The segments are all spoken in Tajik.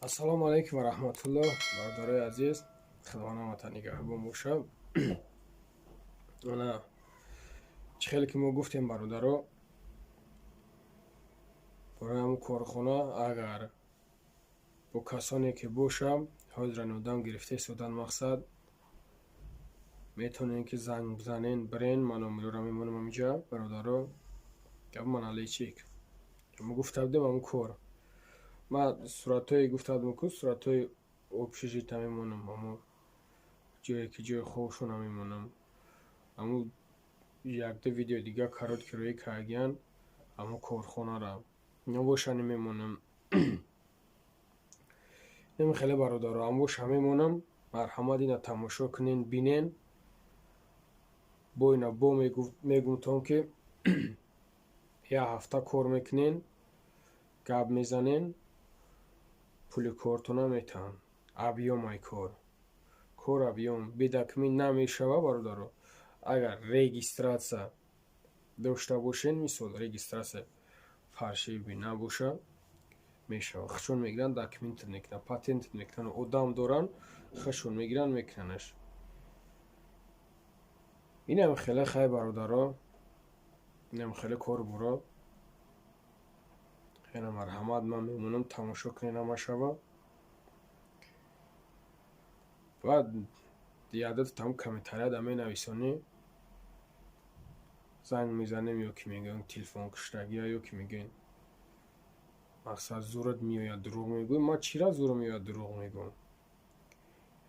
Ассалому алайкум ва раҳматуллоҳ, бародарои азиз, Худованд ҳаматон нигаҳбон бошад. Ана чӣ хеле ки мо гуфтем, бародаро, барои ҳамун корхона агар бо касоне ки бошам, ҳозиран одам гирифта истодан мақсад, метавонем ки занг бизанен, бирен, ман номероро мемонам ҳаминҷа, бародаро. Гап ман алейчик. Мо гуфта будем ҳамун кор. Ман суратҳое гуфта будам ку, суратҳои общежита мемонам, ҳамун ҷое ки ҷои хобшона мемонам. Ҳамун якду видео дига короткий рӯӣ кардиян ҳамун корхонара. Бошани мемонам. Инам хеле бародаро, ҳамоша мемонам. Марҳамат, ина тамошо кунен, бинен. Бо ина бо мегумтон ки як ҳафта кор мекунен, гап мезанен, пули кортона метаҳанд. Объём ай кор. Кор объём бедакмин намешава, бародаро. Агар регистрация дошта бошен, мисол регистрация фаршиби набоша, мешава. Хушон мегиранд, документ мекунанд, патент мекунанд, одам доранд, хушон мегиранд, мекунанаш. Инам хеле хай, бародаро, инам хеле кор буро. Хеле марҳамат, ман мемонам, тамошо кунед ҳамашава. Баъд ядат там комментарияда менависонӣ, занг мезанем ё ки мегӯем телефон куштагия, ё ки мегӯем мақсад зурат меояд дурӯғ мегӯӣ. Ман чира зурам меояд дурӯғ мегӯям?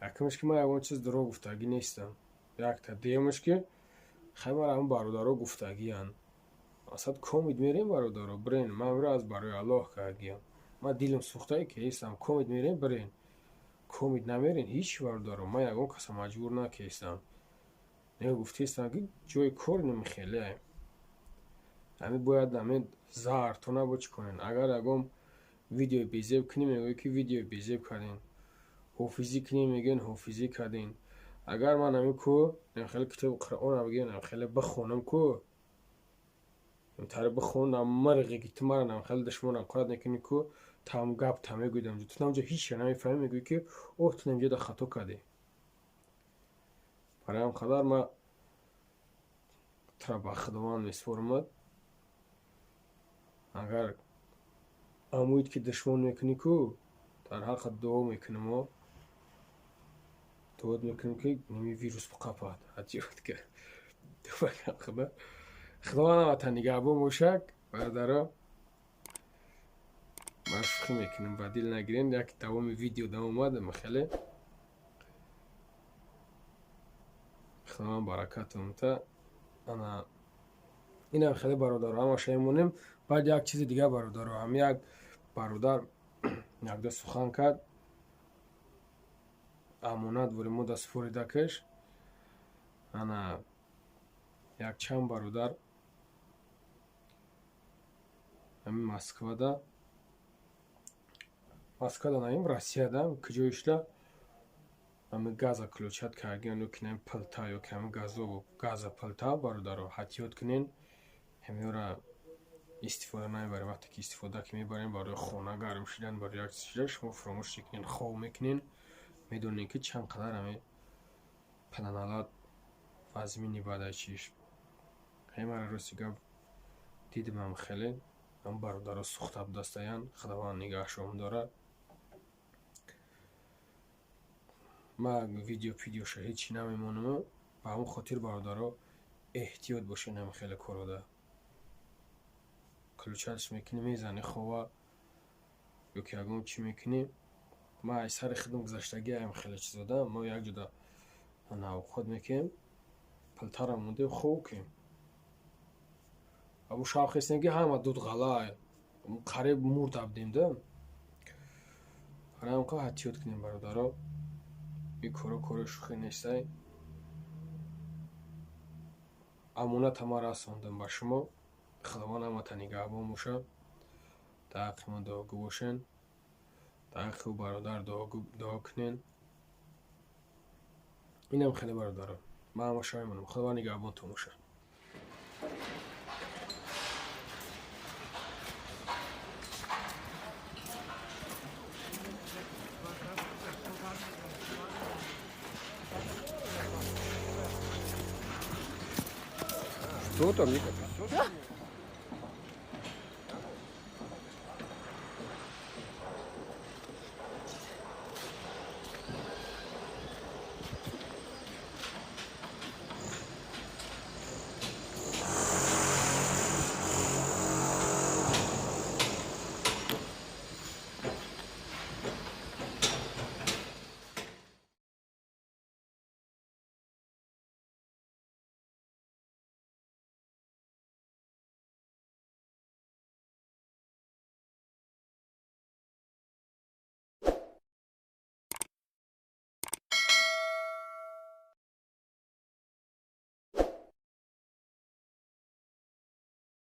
Якумаш ки ман ягон чиз дурӯғ гуфтагӣ нестам. Якта дуюмаш ки хай мара ҳамун бародаро гуфтагиянд. Мақсад комид мерем, бародаро, бирен. Ман имрӯз аз барои Аллоҳ кардагиям. Ман дилам сӯхтае ки ҳестам. Комид мерем, бирен. Комид намерен ҳеҷ, бародаро. Ман ягон каса маҷбур накестам. Не гуфтестам ки ҷои кор намехеле. Ҳамин бояд ҳамин заҳртона бо чӣ кунен. Агар ягон видеои безеб кунем, мегӯяд ки видеои безеб кардем. Ҳофизӣ кунем, мегӯянд ҳофизӣ кардем. Агар ман ҳамин ку хеле китоби Қуръонро бигирам, хеле бихонам ку, тари бихонам, мирғе ки ту мара хеле душмонам қурат мекунӣ ку, там гап та мегӯидам. Ту намҷа ҳеҷ намефаҳмӣ, мегӯӣ ки оҳ, ту намҷа хато кардӣ. Барои ҳам қадар ман тура ба Худованд месупорамад. Агар амӯид ки душмон мекунӣ ку, дар ҳаққат дуо мекунам, дуо мекунам ки ними вирус биқапад. Худованд ҳаматон нигаҳбон бошад, бародаро. Ман шӯхӣ мекунам, ба дил нагирен. Як давоми видео омадам хеле. Худованд баракатон та. Ана инам хеле, бародаро, ҳамаша мемонем. Баъд як чизи дига, бародаро, ҳам як бародар якда сухан кард, амонат вори мо да супоридакаш. Ана якчанд бародар ҳамин Москвада, Москвада наим, Россияда, куҷоишда ҳамин газа включать кардагиан ё ки нами плита ё ки ҳамин газову газа плита, бародаро, ҳатиёт кунен, ҳаминро истифода намебарем. Вақте ки истифода ки мебарем барои хона гарм шидан, барои як чиз шидан, шумо фуромӯш мекунен, хоб мекунен, медонед ки чанд қадар ҳамин пананалат вазмини баъд чиш. Ҳамара рости гап дидимам, хеле ҳам бародаро сӯхта будастаянд. Худованд нигаҳшон дорад. Ман видео пидеоша ҳеҷ намемонам. Ба ҳамон хотир, бародаро, эҳтиёт бошед ҳамин хеле корода. Ключаш мекунӣ, мезанӣ хова ё ки ягон чӣ мекунӣ. Ман аз сари худам гузаштагӣ ҳам хеле чизода. Мо як ҷода навход мекунем, плитара мондем, хоб кем. Абу шаб хестем ки ҳама дуд ғала, қариб мурда будем да. Барои ҳам эҳтиёт кунем, бародаро. Ин коро кори шӯхӣ нестай. Амонат ҳама расондам ба шумо. Худованд ҳаматон нигаҳбон бошад. Дар ҳаққи мо дуогӯ бошен. Дар ҳаққи ӯ бародар дуо кунен. Инам хеле, бародаро. Ман ҳамаша мемонам. Худованд нигаҳбонтон бошад. Кто там? Всё.